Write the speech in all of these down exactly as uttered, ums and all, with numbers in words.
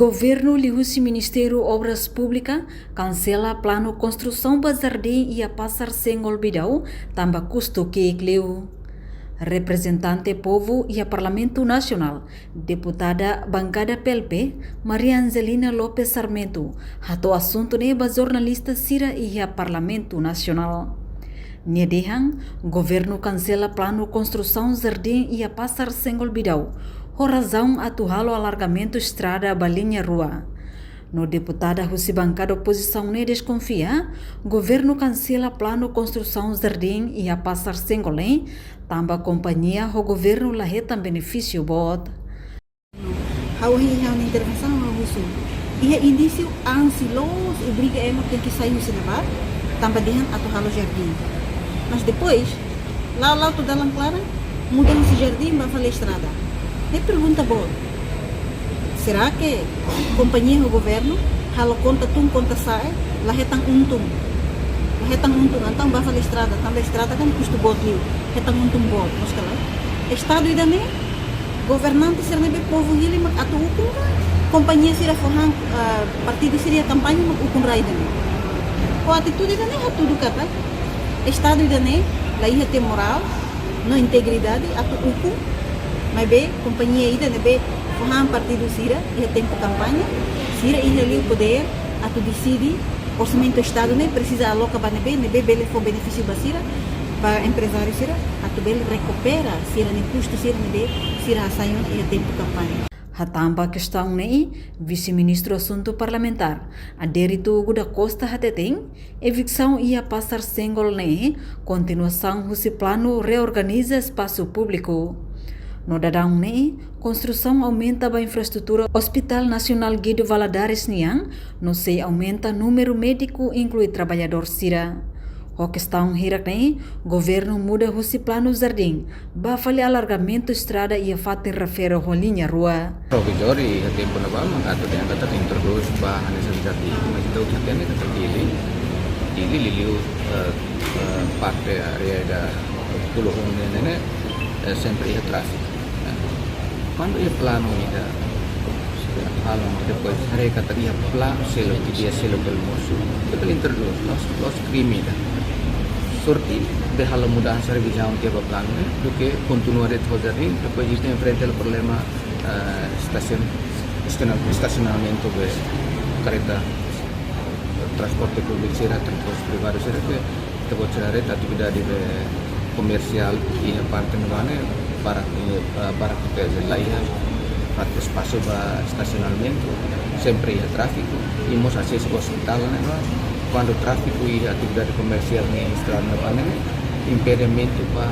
Governu liuhusi Ministériu Obras Públikas kansela planu konstrusaun ba jardín iha Pasar Senggol Bidau, tanba kustu ki'ik liu. Reprezentante povu iha Parlamentu Nasionál, Deputada Bankada P L P, Maria Angelina Lopes Sarmento, hato'o asuntu ne'e ba jornalista sira iha Parlamentu Nasionál. Nia dehan, governu kansela planu konstrusaun jardín iha Pasar Senggol Bidau, ho razaun atu halo alargamentu estrada ba liña rua. No deputada husi bankada opozisaun ne'e deskonfia, governu kansela planu konstrusaun jardín iha Pasar Senggol ne'e, tanba kompañia ho governu la hetan benefísiu boot. Ha'u iha ha'u-nia intervensaun ha'u husu. Iha inísiu ansi loos obriga ema tenke sai husi ne'ebá, tanba dehan atu halo jardín. Mas depois, la'o-la'o to'o dalan klaran, muda husi jardín ba fali estrada. Ne'e pergunta boot. Será que kompañia ho governu halo konta tun konta sa'e, la hetan untung? La hetan untung, entaun ba fali estrada, tanba estrada kan kustu boot liu, hetan untung boot, mós ka lae? Estadu ida-ne'e, governante sira ne'ebé povu hili mak atu ukun ka, kompañia sira fó han, ah, partidu sira iha kampaña mak ukun rai ida-ne'e? Ho atitude ida-ne'e hatudu katak Estadu ida-ne'e la iha tiha morál no integridade atu ukun, maibé kompañia ida ne'ebé fó han partidu sira iha tempu kampaña, sira iha liu podér atu deside orsamentu Estadu ne'e presiza aloka ba ne'ebé, ne'ebé bele fó benefísiu ba sira, ba emprezáriu sira, atu bele rekupera sira-nia kustu sira ne'ebé sira hasai ona iha tempu kampaña. Hatán ba kestaun ne'e, Vise-Ministru Asuntu Parlamentár, Adérito Hugo da Costa hateten, eviksaun iha Pasar Senggol ne'e kontinuasaun husi planu reorganiza espasu públiku. No daudaun ne'e, konstrusaun aumenta ba infraestrutura Hospital Nasionál Guido Valadares nian, no sei aumenta númeru médiku, inklui traballadór sira. Ho kestaun hirak ne'e, governu muda husi planu jardín ba fali alargamentu estrada iha fatin refere ho liña rua. Provizóriu iha tempu ne'ebá mak atu dehan katak introdús ba hanesan jardín, mas ita hatene katak Dili, Dili liuliu, eh, eh, parte área ida Buluhun ne'e, ne'e, eh, sempre iha tráfiku. Kuandu iha planu ida, sira halo, depois haree katak iha planu seluk, iha dia seluk bele mosu, ita bele introdús, la'ós, la'ós krime ida. Sorte bele halo mudansa, revizaun tiha ba planu ne'e, duké kontinua de'it ho jardín, depois ita enfrenta problema, eh, estasion-, estasion-, estasionamentu ba karreta, transporte públiku sira, transporte privadu sira, ke ita-boot sira haree atividade be komersiál iha parte ne'ebá ne'e barak, eh, barak tebes, la iha fatin espasu ba estasionamentu, sempre iha tráfiku, i mós asesu ba ospitál ne'ebá. Kuandu tráfiku iha atividade komersiál iha estrada ne'ebá ne'e, impedimentu ba,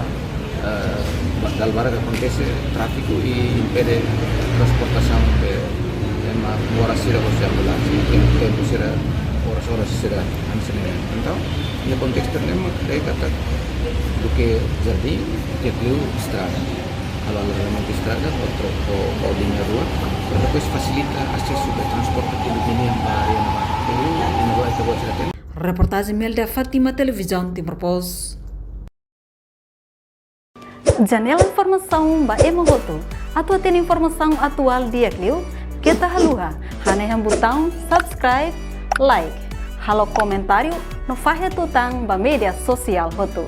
eh, ba dala barak akontese tráfiku i impede transportasaun be ema moras sira hosi ambulánsia, tempu, tempu sira, oras-oras sira, hanesan ne'e. Entaun, iha kontestu ne'e mak haree katak duké jardín, di'ak liu estrada. Halo alargamentu estrada, outro, ho, ho liña rua, para depois fasilita asesu ba transporte públiku nian ba área ne'ebá. Liu, ne'ebá ita-boot sira hatene. Reportajen Melda Fátima, Televizaun Timor Post. Janela informasaun ba ema hotu. Atu hatene informasaun atuál di'ak liu, keta haluha hanehan butaun subscribe, like, halo komentáriu no fahe tutan ba média sosiál hotu.